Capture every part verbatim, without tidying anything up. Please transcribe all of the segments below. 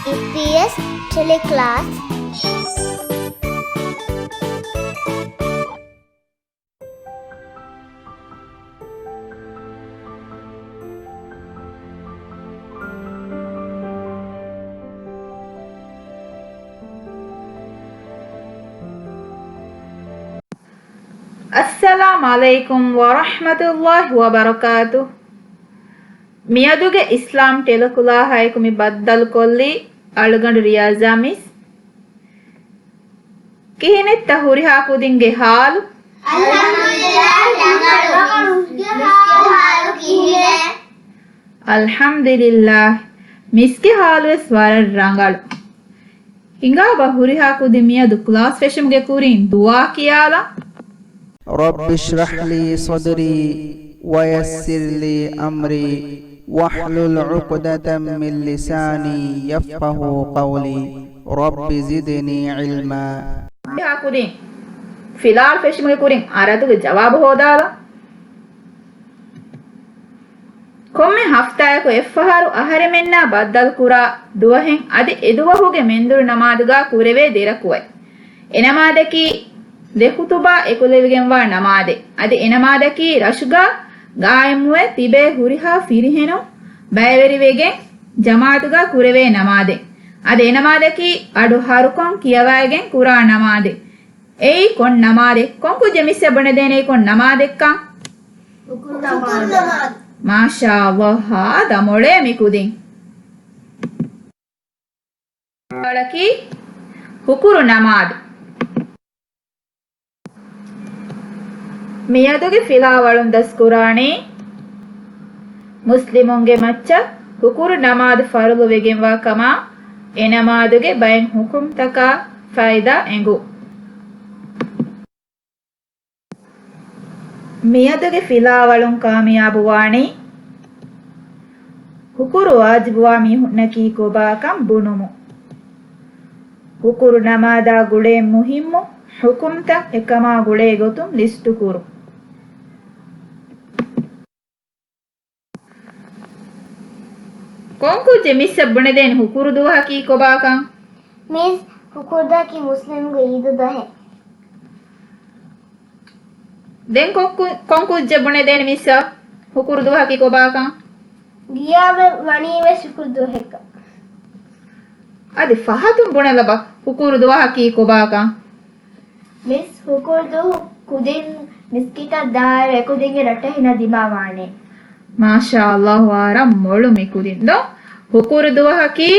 އީޕީއެސް ޓެލެކްލާސް. އައްސަލާމް ޢަލައިކުމް ވަރަޙްމަތުﷲި ވަބަރަކާތު. މިއަދުގެ އިސްލާމް ޓެލެކްލާހާއެކު މި ބައްދަލުކޮށްލީ އަޅުގަނޑު ރިޔާޒާ މިސް. ކިހިނެއްތަ ހުރިހާ ކުދިންގެ ޙާލު؟ އަލްޙަމްދުލިއްލާހް، ރަނގަޅު. މިސްކި ޙާލު ކިހިނެއް؟ އަލްޙަމްދުލިއްލާހް، މިސްކި ޙާލުވެސް ވަރަށް ރަނގަޅު. ހިނގާބަ ހުރިހާ ކުދިން މިއަދު ކްލާސް ފެށުމުގެ ކުރިން ދުޢާ ކިޔާލަން. رب اشرح لي صدري ويسر لي أمري واحلل عقدة من لساني يفقهوا قولي. رب زدني علما. ހުރިހާ ކުދިން ފިލާވަޅު ފެށުމުގެ ކުރިން އަރަދުގެ ޖަވާބު ހޯދާލަން. ކޮންމެ ހަފްތާއަކު އެއްފަހަރު އަހަރެމެންނާ ބައްދަލުކުރާ ދުވަހެއް އަދި އެދުވަހުގެ މެންދުރު ނަމާދުގާ ކުރެވޭ ދެރަކުވައެއް. އެނަމާދަކީ ދެ ޚުތުބާ އެކުލެވިގެންވާ ނަމާދެއް. އަދި އެނަމާދަކީ ރަށުގާ ގާއިމުވެ ތިބޭ ހުރިހާ ފިރިހެނުން ބައިވެރިވެގެން ޖަމާޢަތުގާ ކުރެވޭ ނަމާދެއް. އަދި އެނަމާދަކީ އަޑު ހަރުކޮން ކިޔަވައިގެން ކުރާ ނަމާދެއް. އެއީ ކޮން ނަމާދެއް؟ ކޮން ކުއްޖެއް މިސްއަށް ބުނެދޭނެ އެއީ ކޮން ނަމާދެއްކަން؟ ހުކުރު ނަމާދު. މާޝާﷲ، ހާދަ މޮޅޭ މި ކުދިން. ވަޅަކީ ހުކުރު ނަމާދު. މިއަދުގެ ފިލާވަޅުން ދަސްކުރާނީ މުސްލިމުންގެ މައްޗަށް ހުކުރު ނަމާދު ފަރުޟު ވެގެންވާ ކަމާ އެ ނަމާދުގެ ބައެއް ޙުކުމްތަކާ ފައިދާ އެނގުން. މިއަދުގެ ފިލާވަޅުން ކާމިޔާބުވާނީ ހުކުރު ވާޖިބުވާ މީހުންނަކީ ކޮބާކަން ބުނުމުން. ހުކުރު ނަމާދާ ގުޅޭ މުހިއްމު ޙުކުމްތައް އެކަމާ ގުޅޭ ގޮތުން ލިސްޓުކުރުން. ކޮން ކުއްޖެއް މިސްއަށް ބުނެދޭނެ ހުކުރު ދުވަހަކީ ކޮބާކަން؟ މިސް، ހުކުރު ދުވަހަކީ މުސްލިމުންގެ އީދު ދުވަހެއް. ދެން ކޮއްކު-، ކޮން ކުއްޖެއް ބުނެދޭނެ މިސްއަށް ހުކުރު ދުވަހަކީ ކޮބާކަން؟ ގިޔާމަ ވަނީވެސް ހުކުރު ދުވަހެއްކަން. އަދި ފަހަތުން ބުނެލަބަ ހުކުރު ދުވަހަކީ ކޮބާކަން؟ މިސް، ހުކުރު ދުވަހު ކުދިން މިސްކިތަށް ދާއިރު އެކުދިންގެ ރައްޓެހިންނަށް ދިމާވާނެ. މާޝާﷲ، ވަރަށް މޮޅު މި ކުދިން ދޯ. ހުކުރު ދުވަހަކީ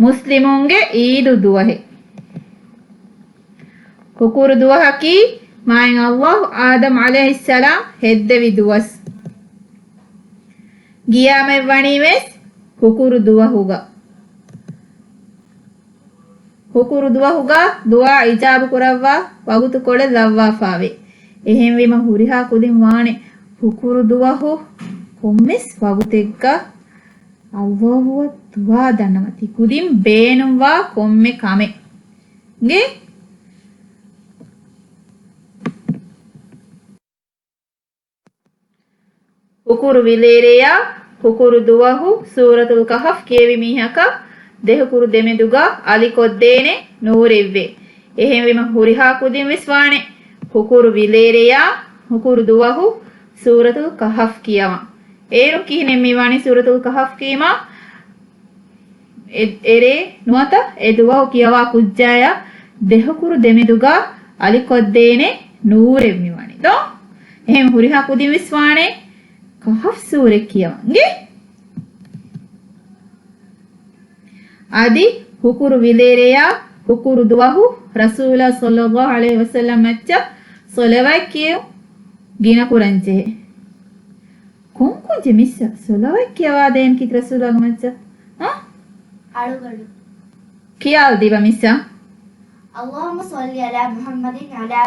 މުސްލިމުންގެ އީދު ދުވަހެއް. ހުކުރު ދުވަހަކީ މާތް ﷲ އާދަމް ޢަލައިހިއްސަލާމް ހެއްދެވި ދުވަސް. ގިޔާމަތް ވަނީވެސް ހުކުރު ދުވަހުގަ. ހުކުރު ދުވަހުގަ ދުޢާ އިޖާބަ ކުރައްވާ ވަގުތުކޮޅެއް ލައްވާފާވޭ. އެހެންވީމަ ހުރިހާ ކުދިން ވާނެ ހުކުރު ދުވަހު ކޮންމެސް ވަގުތެއްގަ ﷲ އަށް ދުޢާ ދަންނަވާ ތި ކުދިން ބޭނުންވާ ކޮންމެ ކަމެއް. ގެ ހުކުރު ވިލޭރެޔާ ހުކުރު ދުވަހު ސޫރަތުލް ކަހަފް ކިޔެވި މީހަކަށް ދެ ހުކުރު ދެމެދުގަ އަލިކޮށްދޭނެ ނޫރެއްވޭ. އެހެންވީމަ ހުރިހާ ކުދިން ވެސް ވާނެ ހުކުރު ވިލޭރެޔާ ހުކުރު ދުވަހު ސޫރަތުލް ކަހަފް ކިޔަވަން. އޭރުން ކިހިނެއް މި ވަނީ ސޫރަތުލް ކަހަފް ކީމާ؟ އެ-، އެރޭ ނުވަތަ އެ ދުވަހު ކިޔަވާ ކުއްޖާޔާ ދެ ހުކުރު ދެމެދުގަ އަލިކޮށްދޭނެ ނޫރެއް މިވަނީ ދޯ. އެހެން ހުރިހާ ކުދިން ވެސް ވާނެ ކަހަފް ސޫރަ ކިޔަވަން. އަދި ހުކުރު ވިލޭރެޔާ ހުކުރު ދުވަހު ރަސޫލާ ޞައްލައްލާހު ޢަލައިހި ވަސައްލަމް މައްޗަށް ޞަލަވާތް ކިޔެވުން ގިނަ ކުރަން ޖެހޭ. ކޮން ކުއްޖެއް މިސްއަށް ޞަލަވާތް ކިޔަވާދޭން ކީ ރަސޫލާގެ މައްޗަށް؟ އަ؟ އަޅުގަނޑު. ކިޔާލަދީބަ މިސްއަށް. اللهم صل على محمد وعلى،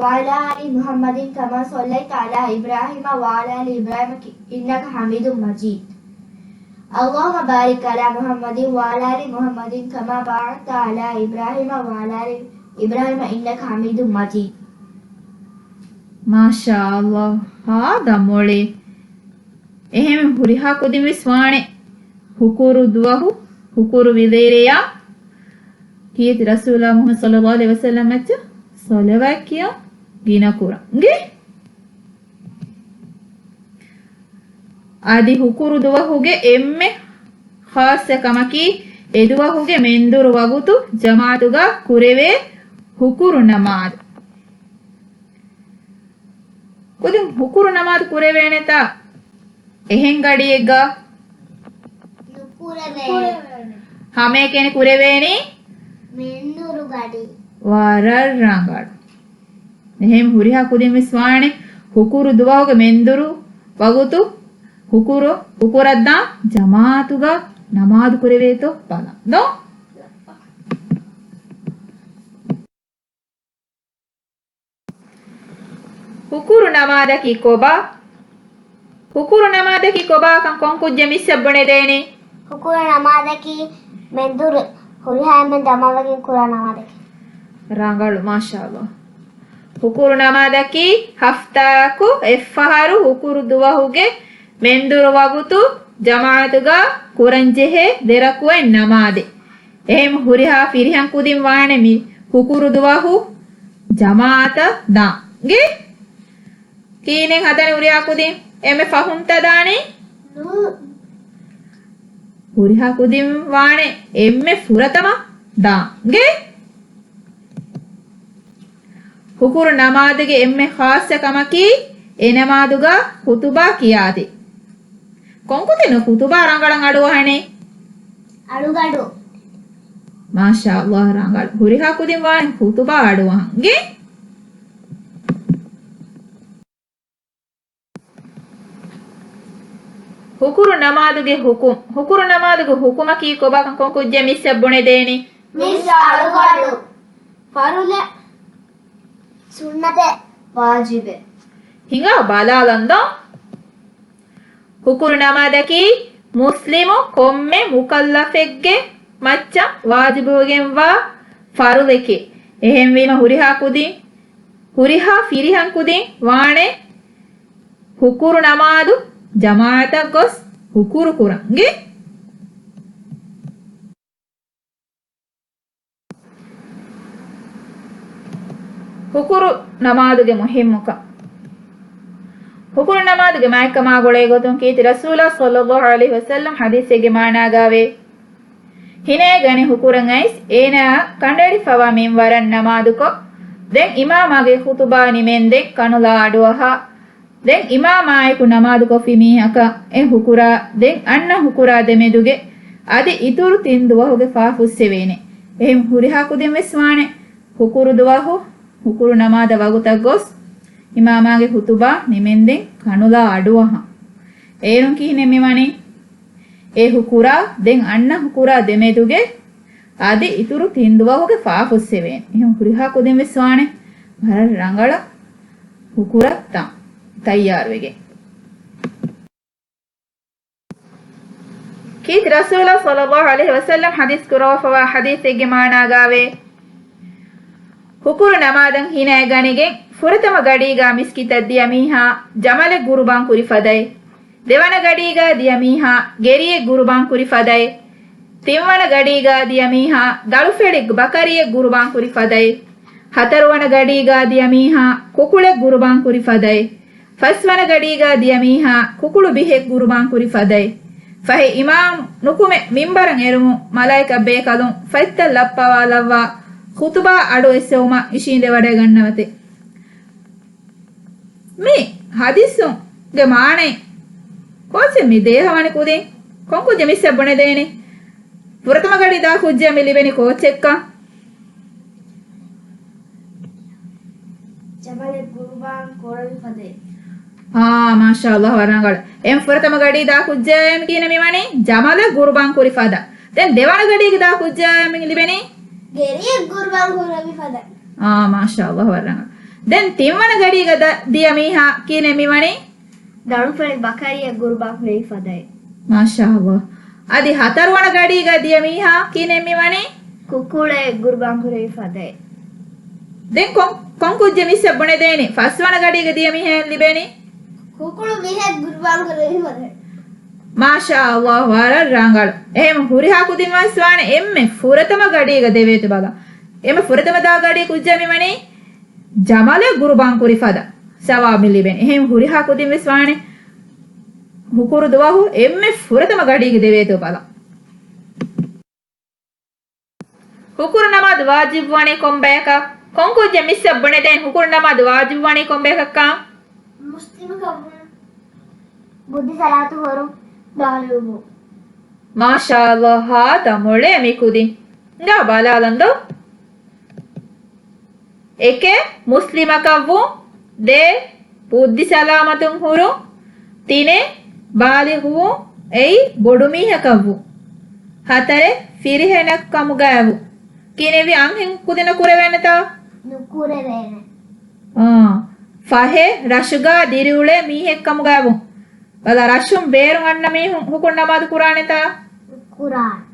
وعلى آل محمد كما صليت على إبراهيم وعلى آل إبراهيم إنك حميد مجيد. اللهم بارك على محمد وعلى آل محمد كما باركت على إبراهيم وعلى آل إبراهيم إنك حميد مجيد. މާޝާﷲ، ހާދަ މޮޅޭ. އެހެން ހުރިހާ ކުދިން ވެސް ވާނެ ހުކުރު ދުވަހު، ހުކުރު ވިލޭރެޔާ ކީރިތި ރަސޫލާ މުޙައްމަދު ޞައްލައްލާހު ޢަލައިހި ވަސައްލަމައަށް ޞަލަވާތް ކިޔަން ގިނަ ކުރަން. އިނގޭ؟ އަދި ހުކުރު ދުވަހުގެ އެންމެ ޚާއްޞަ ކަމަކީ، އެދުވަހުގެ މެންދުރު ވަގުތު ޖަމާޢަތުގަ ކުރެވޭ ހުކުރު ނަމާދު. ކުދިން ހުކުރު ނަމާދު ކުރެވޭނެތާ އެހެން ގަޑިއެއްގަ؟ ނުކުރެވޭ. ހަމައެކަނި ކުރެވޭނީ؟ މެންދުރު ގަޑި. ވަރަށް ރަނގަޅު. އެހެން ހުރިހާ ކުދިން ވެސް ވާނެ ހުކުރު ދުވަހުގެ މެންދުރު ވަގުތު ހުކުރު، ހުކުރަށްދާން ޖަމާޢަތުގަ ނަމާދު ކުރެވޭތޯ ބަލަން. ދޯ؟ ހުކުރު ނަމާދަކީ ކޮބާ؟ ހުކުރު ނަމާދަކީ ކޮބާކަން ކޮން ކުއްޖެއް މިސްއަށް ބުނެދޭނީ؟ ހުކުރު ނަމާދަކީ މެންދުރު ހުރިހާ އެންމެން ޖަމާވެގެން ކުރާ ނަމާދެކެވެ. ރަނގަޅު، މާޝާﷲ. ހުކުރު ނަމާދަކީ ހަފްތާއަކު އެއްފަހަރު ހުކުރު ދުވަހުގެ މެންދުރު ވަގުތު ޖަމާޢަތުގަ ކުރަންޖެހޭ ދެރަކުޢަތް ނަމާދެއް. އެހެން ހުރިހާ ފިރިހެން ކުދިން ވާނެ މި ހުކުރު ދުވަހު ޖަމާޢަތަށް ދާން. އިނގޭ؟ ކިހިނެއް ހަދަނީ ހުރިހާ ކުދިން؟ އެންމެ ފަހުންތަ ދާނީ؟ ހުރިހާ ކުދިން ވާނެ އެންމެ ފުރަތަމަ ދާން. އިނގޭ؟ ހުކުރު ނަމާދުގެ އެންމެ ޚާއްޞަ ކަމަކީ، އެ ނަމާދުގަ ޚުތުބާ ކިޔާދޭ. ކޮންކުދިން ޚުތުބާ ރަނގަޅަށް އަޑުއަހަނީ؟ އަޅުގަޑު. މާޝާﷲ، ރަނގަޅު. ހުރިހާ ކުދިން ވާނެ ޚުތުބާ އަޑުއަހަން. އިނގޭ؟ ހުކުރު ނަމާދުގެ ޙުކުމް. ހުކުރު ނަމާދުގެ ޙުކުމަކީ ކޮބާކަން ކޮން ކުއްޖެއް މިސްއަށް ބުނެދޭނީ؟ މިސް އަޅުގަޑު. ފަރުޟެއް، ސުންނަތެއް، ވާޖިބެއް. ހިނގާ ބަލާލަން ދޯ. ހުކުރު ނަމާދަކީ މުސްލިމު ކޮންމެ މުކައްލަފެއްގެ މައްޗަށް ވާޖިބުވެގެންވާ ފަރުޟެކޭ. އެހެންވީމަ ހުރިހާ ކުދިން، ހުރިހާ ފިރިހެން ކުދިން ވާނެ ހުކުރު ނަމާދު ޖަމާޢަތަށް ގޮސް ހުކުރު ކުރަން. އިނގޭ؟ ހުކުރު ނަމާދުގެ މުހިއްމުކަން. ހުކުރު ނަމާދުގެ މާތްކަމާ ގުޅޭ ގޮތުން ކީރިތި ރަސޫލާ ޞައްލައްލާހު ޢަލައިހި ވަސައްލަމް ޙަދީޘެއްގެ މާނާގާވޭ، ހިނައަޅާ ގަނެ ހުކުރަން އައިސް އޭނާއާ ކަނޑައެޅިފަވާ މިންވަރަށް ނަމާދުކޮށް، ދެން އިމާމާގެ ޚުތުބާ ނިމެންދެން ކަނުލާ އަޑުއަހާ، ދެން އިމާމާއެކު ނަމާދުކޮށްފި މީހަކަށް އެ ހުކުރާ ދެން އަންނަ ހުކުރާ ދެމެދުގެ އަދި އިތުރު ތިން ދުވަހުގެ ފާފުއްސެވޭނެ. އެހެން ހުރިހާ ކުދިން ވެސް ވާނެ ހުކުރު ދުވަހު ހުކުރު ނަމާދަށް ވަގުތަށް ގޮސް، އިމާމާގެ ޚުތުބާ ނިމެންދެން ކަނުލާ އަޑުއަހާ. އޭރުން ކިހިނެއް މިވަނީ؟ އެ ހުކުރާ ދެން އަންނަ ހުކުރާ ދެމެދުގެ އަދި އިތުރު ތިން ދުވަހުގެ ފާފުއްސެވޭނެ. އެހެން ހުރިހާ ކުދިން ވެސް ވާނެ ވަރަށް ރަނގަޅަށް ހުކުރަށް ތަ-، ތައްޔާރުވެގެން. ކީރިތި ރަސޫލާ ޞައްލައްލާހު ޢަލައިހި ވަސައްލަމް ޙަދީޘް ކުރައްވާފަވާ ޙަދީޘެއްގެ މާނާގާވޭ، ހުކުރު ނަމާދަށް ހިނައަޅާ ގަނެގެން ފުރަތަމަ ގަޑީގާ މިސްކިތަށް ދިޔަ މީހާ ޖަމަލެއް ގުރުބާން ކުރި ފަދައިން، ދެވަނަ ގަޑީގާ ދިޔަ މީހާ ގެރިއެއް ގުރުބާން ކުރި ފަދައިން، ތިންވަނަ ގަޑީގާ ދިޔަ މީހާ ދަޅުފެޅި ބަކަރިއެއް ގުރުބާން ކުރި ފަދައިން، ހަތަރުވަނަ ގަޑީގާ ދިޔަ މީހާ ކުކުޅެއް ގުރުބާން ކުރި ފަދައިން، ފަސްވަނަ ގަޑީގާ ދިޔަ މީހާ ކުކުޅު ބިހެއް ގުރުބާން ކުރި ފަދައިން، ފަހެ އިމާމް ނުކުމެ މިންބަރަށް އެރުމުން މަލާއިކަ ބޭކަލުން ފަތްތައް ލައްޕަވާލައްވާ ޚުތުބާ އަޑު އެއްސެވުމަށް އިށީނދެވަޑައިގަންނަވަތެ. މި ޙަދީޘުގެ މާނައިން ކޯޗެއް މި ދޭހަވަނި ކުދިން ކޮން ކުއްޖެއް މިސްއަށް ބުނެދޭނެ؟ ފުރަތަމަ ގަޑި ދާ ކުއްޖާ މި ލިބެނީ ކޯޗެއްކަން؟ ޖަމަލެއް ގުރުބާން ކުރެވި ފަދައިން. އާ، މާޝާﷲ، ވަރަށް ރަނގަޅު. އެހެން ފުރަތަމަ ގަޑީ ދާ ކުއްޖާ މި ކިހިނެއް މިވަނީ؟ ޖަމަލެއް ގުރުބާން ކުރި ފަދަ. ދެން ދެވަނަ ގަޑީގެ ދާ ކުއްޖާ މި ލިބެނީ؟ ގެރިއެއް ގުރުބާން ކުރެވި ފަދަ. އާ، މާޝާﷲ، ވަރަށް ރަނގަޅު. ދެން ތިންވަނަ ގަޑީގަ ދަ-، ދިޔަ މީހާ ކިހިނެއް މިވަނީ؟ ދަޅުފެޅި ބަކަރިއެއް ގުރުބާން ކުރެވި ފަދައިން. މާޝާﷲ. އަދި ހަތަރުވަނަ ގަޑީގަ ދިޔަ މީހާ ކިހިނެއް މިވަނީ؟ ކުކުޅެއް ގުރުބާން ކުރެވި ފަދައިން. ދެން ކޮން، ކޮން ކުއްޖެއް މިސްއަށް ބުނެދޭނެ؟ ފަސްވަނަ ގަޑީގަ ދިޔަ މީހާ ލިބޭނީ؟ ކުކުޅު ބިހެއް ގުރުބާން ކުރެވި ފަދައިން. މާޝާﷲ، ވަރަށް ރަނގަޅު. އެހެން ހުރިހާ ކުދިން ވެސް ވާނެ އެންމެ ފުރަތަމަ ގަޑީގަ ދެވޭތޯ ބަލާ. އެންމެ ފުރަތަމަ ދާ ގަޑީ ކުއްޖާ މިވަނީ ޖަމަލެއް ގުރުބާން ކުރި ފަދަ ސަވާބު ލިބެން. އެހެން ހުރިހާ ކުދިން ވެސް ވާނެ ހުކުރު ދުވަހު އެންމެ ފުރަތަމަ ގަޑީގަ ދެވޭތޯ ބަލާ. ހުކުރު ނަމާދު ވާޖިބު ވަނީ ކޮން ބަޔަކަށް؟ ކޮން ކުއްޖެއް މިސްއަށް ބުނެދޭން ހުކުރު ނަމާދު ވާޖިބު ވަނީ ކޮން ބަޔަކަށްކަން؟ މުސްލިމަކަށްވުން، ބުއްދި ސަލާތު ހުރުން، ބާލިޣުވުން. މާޝާﷲ، ހާދަ މޮޅޭ މި ކުދިން. ހިނގާ ބަލާލަން ދޯ. އެކެއް، މުސްލިމަކަށްވުން. ދޭއް، ބުއްދި ސަލާމަތުން ހުރުން. ތިނެއް، ބާލިޣުވުން، އެއީ ބޮޑުމީހަކަށްވުން. ހަތަރެއް، ފިރިހެނެއް ކަމުގައިވުން. ކިހިނެއްވީ އަންހެން ކުދިންނަށް ކުރެވޭނެތާ؟ ނުކުރެވޭނެ. އާ. ފަހެއް، ރަށުގަ ދިރިއުޅޭ މީހެއް ކަމުގައިވުން. ބަލާ، ރަށުން ބޭރުން އަންނަ މީހުން ހުކުރު ނަމާދު ކުރާނެތާ؟ ކުރާނެ.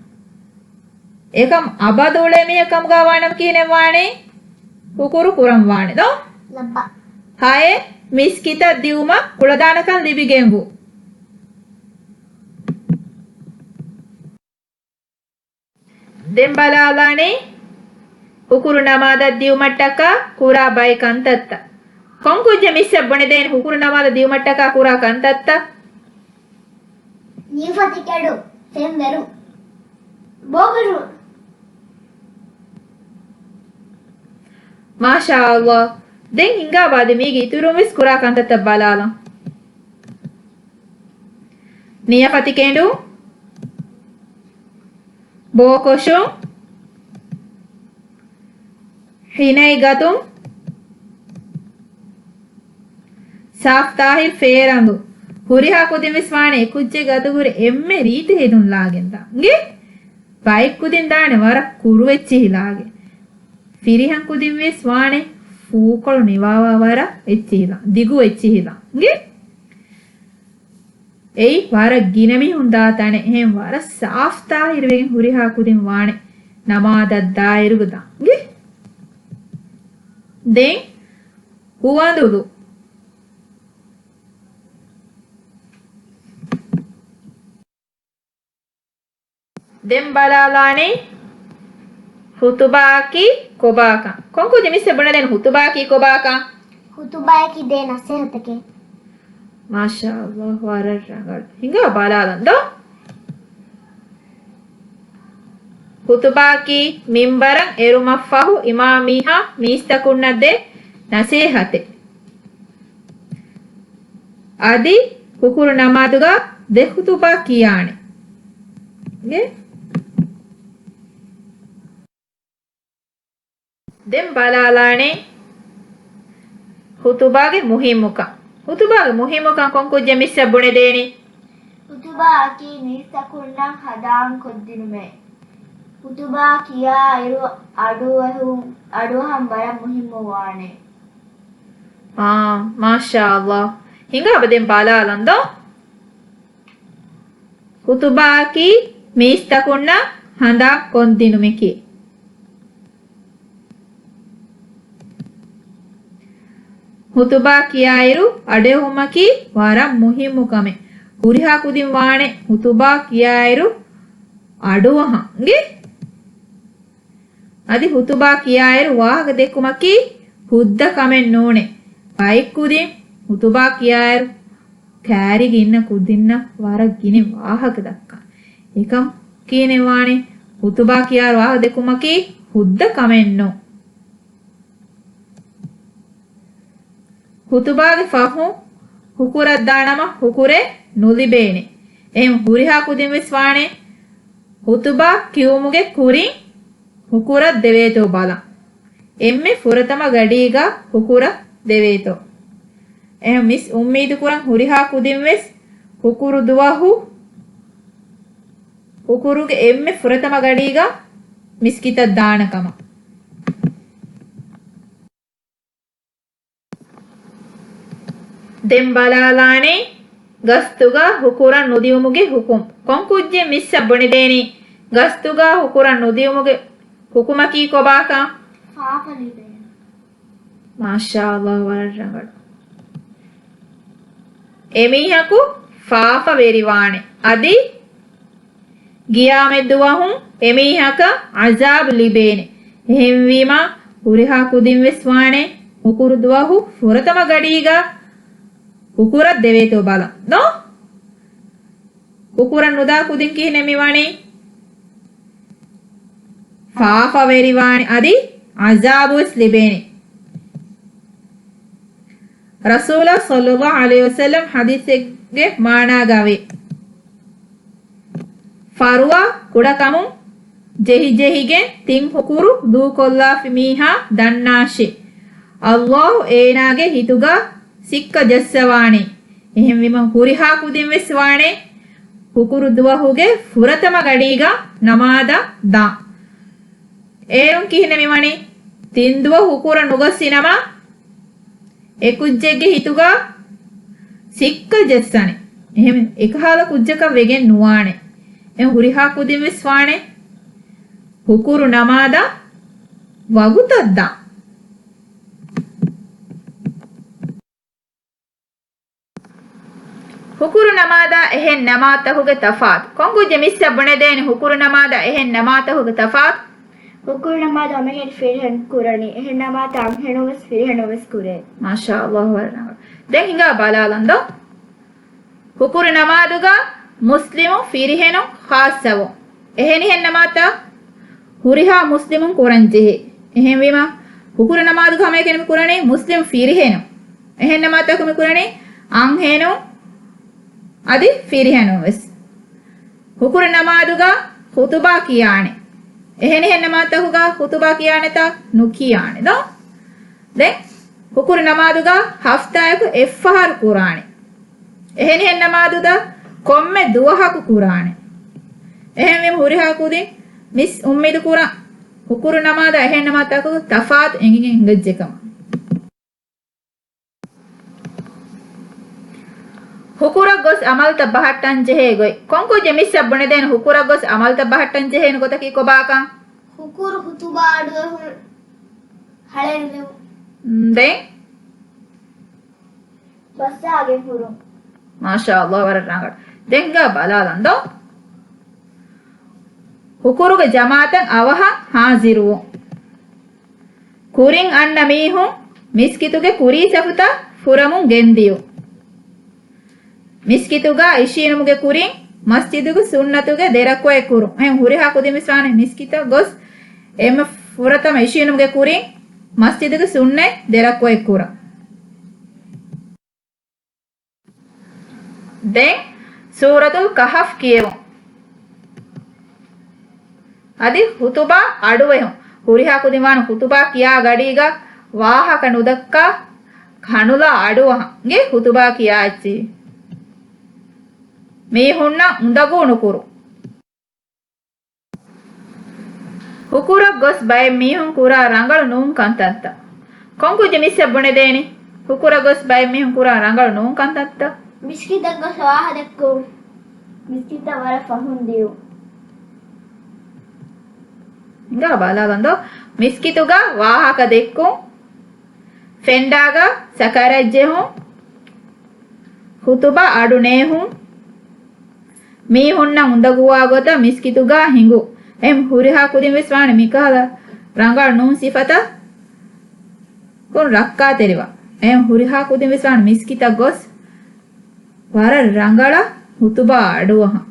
އެކަމް އަބަދު އުޅޭ މީހެއް ކަމުގަ ވާނަމަ ކިހިނެއް ވާނީ؟ ހުކުރު ކުރަން ވާނެ ދޯ؟ ލައްބަ. ހައެއް، މިސްކިތަށް ދިއުމަށް ކުޅަދާނަކަން ލިބިގެންވު. ދެން ބަލާލާނީ ހުކުރު ނަމާދަށް ދިއުމަށްޓަކާ ކުރާ ބައެއް ކަންތައްތައް. ކޮން ކުއްޖެއް މިސްއަށް ބުނެދޭން ހުކުރު ނަމާދަށް ދިއުމަށްޓަކާ ކުރާ ކަންތައްތައް؟ ނިޔަފަތި ކެޑު، ފެންވެރު، ބޯކޮށު. މާޝާﷲ. ދެން ހިނގާ ބާދެ މީގެ އިތުރުން ވެސް ކުރާ ކަންތައްތައް ބަލާލަން. ނިޔަފަތި ކެނޑު، ބޯކޮށު، ހިނައިގަތުން، ސާފްތާހިރު ފޭރަންދު. ހުރިހާ ކުދިން ވެސް ވާނެ އެކުއްޖެއްގެ އަތުގުރެ އެންމެ ރީތި ހެދުން ލާގެން ދާން. އިނގޭ؟ ބައެއް ކުދިން ދާނެ ވަރަށް ކުރު އެއްޗިހި ލާގެން. ފިރިހެން ކުދިން ވެސް ވާނެ ފޫކޮޅު ނިވާވާ ވަރަށް އެއްޗިހި ލާ، ދިގު އެއްޗިހި ލާ. އިނގޭ؟ އެއީ ވަރަށް ގިނަ މީހުން ދާ ތަނެއް. އެހެން ވަރަށް ސާފްތާހިރުވެގެން ހުރިހާ ކުދިން ވާނެ ނަމާދަށް ދާއިރުގަ ދާން. އިނގޭ؟ ދެން ހުވަނދުލު. ދެން ބަލާލާނީ ހުތުބާއަކީ ކޮބާކަން. ކޮން ކުއްޖެއް މިސްއަށް ބުނެދޭން ހުތުބާއަކީ ކޮބާކަން؟ ހުތުބާއަކީ ދޭ ނަސޭހަތެކޭ. މާޝާﷲ، ވަރަށް ރަނގަޅު. ހިނގާ ބަލާލަން ދޯ. ހުތުބާއަކީ މިންބަރަށް އެރުމަށްފަހު އިމާމީހާ މީސްތަކުންނަށް ދޭ ނަސޭހަތެއް. އަދި ހުކުރު ނަމާދުގަ ދެ ޚުތުބާ ކިޔާނެ. އިނގޭ؟ ދެން ބަލާލާނެ ޚުތުބާގެ މުހިއްމުކަން. ޚުތުބާގެ މުހިއްމުކަން ކޮން ކުއްޖެއް މިސްއަށް ބުނެދޭނީ؟ ޚުތުބާއަކީ މީސްތަކުންނަށް ހަނދާން ކޮށްދިނުމޭ. ޚުތުބާ ކިޔާއިރު އަޑުއެހުން، އަޑުއަހަން ވަރަށް މުހިއްމު ވާނެ. އާ، މާޝާﷲ. ހިނގާބަ ދެން ބަލާލަން ދޯ. ޚުތުބާއަކީ މީސްތަކުންނަށް ހަނދާން ކޮށްދިނުމެކޭ. ޚުތުބާ ކިޔާއިރު އަޑުއެހުމަކީ ވަރަށް މުހިއްމު ކަމެއް. ހުރިހާ ކުދިން ވާނެ ޚުތުބާ ކިޔާއިރު އަޑުއަހަން. އިނގޭ؟ އަދި ޚުތުބާ ކިޔާއިރު ވާހަކަ ދެއްކުމަކީ ހުއްދަ ކަމެއް ނޫނޭ. ބައެއް ކުދިން ޚުތުބާ ކިޔާއިރު ކައިރިގަ އިންނަ ކުދިންނަށް ވަރަށް ގިނަ ވާހަކަ ދައްކާ. އެކަމް ކިހިނެއް ވާނެ؟ ޚުތުބާ ކިޔާއިރު ވާހަކަ ދެއްކުމަކީ ހުއްދަ ކަމެއް ނޫން. ޚުތުބާގެ ފަހުން ހުކުރަށް ދާނަމަ ހުކުރެއް ނުލިބޭނެ. އެހެން ހުރިހާ ކުދިން ވެސް ވާނެ ޚުތުބާ ކިޔުމުގެ ކުރިން ހުކުރަށް ދެވޭތޯ ބަލަން. އެންމެ ފުރަތަމަ ގަޑީގަ ހުކުރަށް ދެވޭތޯ. އެހެން މިސް އުއްމީދު ކުރަން ހުރިހާ ކުދިން ވެސް ހުކުރު ދުވަހު ހުކުރުގެ އެންމެ ފުރަތަމަ ގަޑީގަ މިސްކިތަށް ދާނެ ކަމަށް. ދެން ބަލާލާނެ ގަސްތުގަ ހުކުރަށް ނުދިއުމުގެ ޙުކުމް. ކޮން ކުއްޖެއް މިސްއަށް ބުނެދޭނީ ގަސްތުގަ ހުކުރަށް ނުދިއުމުގެ ޙުކުމަކީ ކޮބާކަން؟ ފާފަ ލިބޭނެ. މާޝާﷲ، ވަރަށް ރަނގަޅު. އެމީހަކު ފާފަވެރިވާނެ. އަދި ގިޔާމަތްދުވަހު އެމީހަކަށް ޢަޒާބު ލިބޭނެ. އެހެންވީމަ، ހުރިހާ ކުދިން ވެސް ވާނެ، ހުކުރު ދުވަހު ފުރަތަމަ ގަޑީގަ ހުކުރަށް ދެވޭތޯ ބަލަން. ދޯ؟ ހުކުރަށް ނުދާ ކުދިން ކިހިނެއް މިވަނީ؟ ފާފަވެރިވާނެ އަދި ޢަޒާބުވެސް ލިބޭނެ. ރަސޫލާ ޞައްލައްލާހު ޢަލައިހި ވަސައްލަމް ޙަދީޘެއްގެ މާނާގައި، ފަރުވާ ކުޑަކަމުން ޖެހިޖެހިގެން ތިން ހުކުރު ދޫކޮށްލާފި މީހާ ދަންނާށޭ، ﷲ އޭނާގެ ހިތުގަ ސިއްކަ ޖައްސަވާނެ. އެހެންވީމަ ހުރިހާ ކުދިން ވެސް ވާނެ ހުކުރު ދުވަހުގެ ފުރަތަމަ ގަޑީގަ ނަމާދަށް ދާން. އޭރުން ކިހިނެއް މިވަނީ؟ ތިން ދުވަހު ހުކުރަށް ނުގޮސްފިނަމަ، އެ ކުއްޖެއްގެ ހިތުގަ ސިއްކަ ޖައްސަނެ. އެހެން އެކަހަލަ ކުއްޖަކަށް ވެގެން ނުވާނެ. އެ ހުރިހާ ކުދިން ވެސް ވާނެ ހުކުރު ނަމާދަށް ވަގުތަށް ދާން. ހުކުރު ނަމާދާ އެހެން ނަމާދުތަކުގެ ތަފާތު. ކޮން ކުއްޖެއް މިސްއަށް ބުނެދޭނެ ހުކުރު ނަމާދާ އެހެން ނަމާދުތަކުގެ ތަފާތު؟ ހުކުރު ނަމާދު ހަމައެކަނި ފިރިހެން ކުރަނީ. އެހެން ނަމާދުތައް އަންހެނުން ވެސް ފިރިހެނުން ވެސް ކުރޭ. މާޝާ ﷲ، ވަރަށް ރަނގަޅު. ދެން ހިނގާ ބަލާލަން ދޯ. ހުކުރު ނަމާދުގަ މުސްލިމު ފިރިހެނުން ޚާއްޞަވުން. އެހެނިހެން ނަމާދުތައް ހުރިހާ މުސްލިމުން ކުރަންޖެހޭ. އެހެންވީމަ، ހުކުރު ނަމާދުގަ ހަމައެކަނި މި ކުރަނީ މުސްލިމް ފިރިހެނުން. އެހެން ނަމާދުތަކު މި ކުރަނީ އަންހެނުން އަދި ފިރިހެނުން ވެސް. ހުކުރު ނަމާދުގަ ޚުތުބާ ކިޔާނެ. އެހެނިހެން ނަމާދުތަކުގަ ޚުތުބާ ކިޔާނެތާ؟ ނުކިޔާނެ ދޯ. ދެން ހުކުރު ނަމާދުގަ ހަފްތާއަކު އެއްފަހަރު ކުރާނެ. އެހެނިހެން ނަމާދުތައް ކޮންމެ ދުވަހަކު ކުރާނެ. އެހެންވީމަ ހުރިހާ ކުދިން މިސް އުއްމީދު ކުރަން ހުކުރު ނަމާދާ އެހެން ނަމާދުތަކުގެ ތަފާތު އެނގިގެން އިނގައްޖެ ކަމަށް. ހުކުރަށް ގޮސް އަމަލުތައް ބަހައްޓަން ޖެހޭ ގޮތް. ކޮން ކުއްޖެއް މިސްއަށް ބުނެދޭނެ ހުކުރަށް ގޮސް އަމަލުތައް ބަހައްޓަން ޖެހޭނެ ގޮތަކީ ކޮބާކަން؟ ހުކުރު ޚުތުބާ އަޑުއެހުން ހަޅޭއްލެވުން. ދެން؟ ބަސްއާގެން ހުރުން. މާޝާ ﷲ، ވަރަށް ރަނގަޅު. ދެން ހިނގާ ބަލާލަން ދޯ. ހުކުރުގެ ޖަމާޢަތަށް އަވަހަށް ހާޒިރުވުން. ކުރިން އަންނަ މީހުން މިސްކިތުގެ ކުރީ ސަފުތައް ފުރަމުން ގެންދިޔުން. މިސްކިތުގަ އިށީނުމުގެ ކުރިން މަސްޖިދުގެ ސުންނަތުގެ ދެ ރަކުޢަތް ކުރުން. އެހެން ހުރިހާ ކުދިން ވެސް ވާނެ މިސްކިތަށް ގޮސް އެންމެ ފުރަތަމަ އިށީނުމުގެ ކުރިން މަސްޖިދުގެ ސުންނަތް ދެ ރަކުޢަތް ކުރަން. ދެން ސޫރަތުލް ކަހަފް ކިޔެވުން. އަދި ޚުތުބާ އަޑުއެހުން. ހުރިހާ ކުދިން ވާނެ ޚުތުބާ ކިޔާ ގަޑީގަ ވާހަކަ ނުދައްކާ ކަނުލާ އަޑުއަހަން ގެ ޚުތުބާ ކިޔާ އެއްޗިހި. މީހުންނަށް އުނދަގޫ ނުކުރުން. ހުކުރަށް ގޮސް ބައެއް މީހުން ކުރާ ރަނގަޅު ނޫން ކަންތައްތައް. ކޮން ކުއްޖެއް މިސްއަށް ބުނެދޭނީ؟ ހުކުރަށް ގޮސް ބައެއް މީހުން ކުރާ ރަނގަޅު ނޫން ކަންތައްތައް. މިސްކިތަށް ގޮސް ވާހަކަ ދެއްކުން. މިސްކިތަށް ވަރަށް ފަހުން ދިޔުން. ހިނގާ ބަލާލަން ދޯ. މިސްކިތުގަ ވާހަކަ ދެއްކުން. ފެންޑާގަ ސަކަރަތް ޖެހުން. ޚުތުބާ އަޑު ނޭހުން. މީހުންނަށް އުނދަގޫވާ ގޮތަށް މިސްކިތުގަ ހިނގުން. އެހެން ހުރިހާ ކުދިން ވެސް ވާނެ މިކަހަލަ ރަނގަޅު ނޫން ސިފަތައް ކުން ރައްކާތެރިވާ. އެހެން ހުރިހާ ކުދިން ވެސް ވާނެ މިސްކިތަށް ގޮސް ވަރަށް ރަނގަޅަށް ޚުތުބާ އަޑުއަހަން.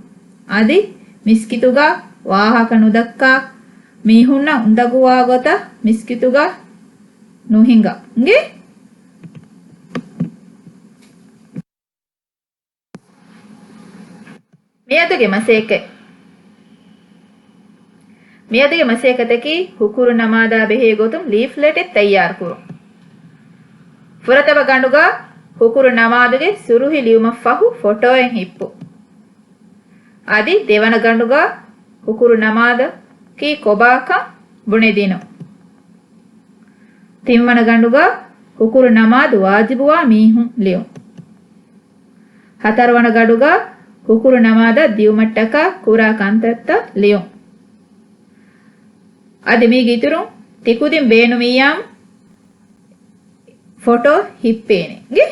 އަދި މިސްކިތުގަ ވާހަކަ ނުދައްކާ، މީހުންނަށް އުނދަގޫވާ ގޮތަށް މިސްކިތުގަ ނުހިނގާ. އިނގޭ؟ މިއަދުގެ މަސައްކަތް. މިއަދުގެ މަސައްކަތަކީ ހުކުރު ނަމާދާ ބެހޭ ގޮތުން ލީފްލެޓެއް ތައްޔާރުކުރުން. ފުރަތަމަ ގަނޑުގަ ހުކުރު ނަމާދުގެ ސުރުހި ލިޔުމަށް ފަހު ފޮޓޯއެއް ހިއްޕުން. އަދި ދެވަނަ ގަނޑުގަ ހުކުރު ނަމާދަކީ ކޮބާކަން ބުނެދިނުން. ތިންވަނަ ގަނޑުގަ ހުކުރު ނަމާދު ވާޖިބުވާ މީހުން ލިޔުން. ހަތަރުވަނަ ގަޑުގަ ހުކުރު ނަމާދަށް ދިޔުމަށްޓަކާ ކުރާ ކަންތައްތައް ލިޔުން. އަދި މީގެ އިތުރުން ތިކުދިން ބޭނުމިއްޔާމު ފޮޓޯ ހިއްޕޭނެ. އިނގޭ؟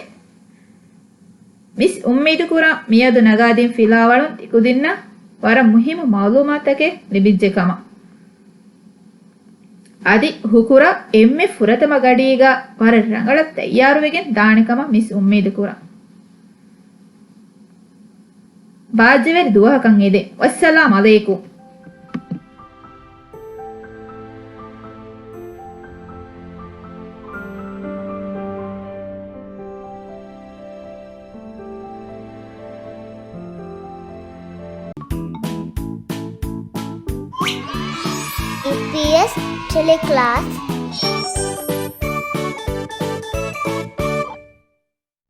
މިސް އުއްމީދުކުރާ މިއަދު ނަގާދިން ފިލާވަޅުން ތިކުދިންނަށް ވަރަށް މުހިއްމު މައުލޫމާތުތަކެއް ލިބިއްޖެ ކަމަށް. އަދި ހުކުރާ އެންމެ ފުރަތަމަ ގަޑީގަ ވަރަށް ރަނގަޅަށް ތައްޔާރުވެގެން ދާނެ ކަމަށް މިސް އުއްމީދުކުރަން. ބާއްޖަވެރި ދުވަހަކަށް އެދެން. ވައްސަލާމް އަލައިކުމް. އީޕީއެސް ޓެލެކްލާސް.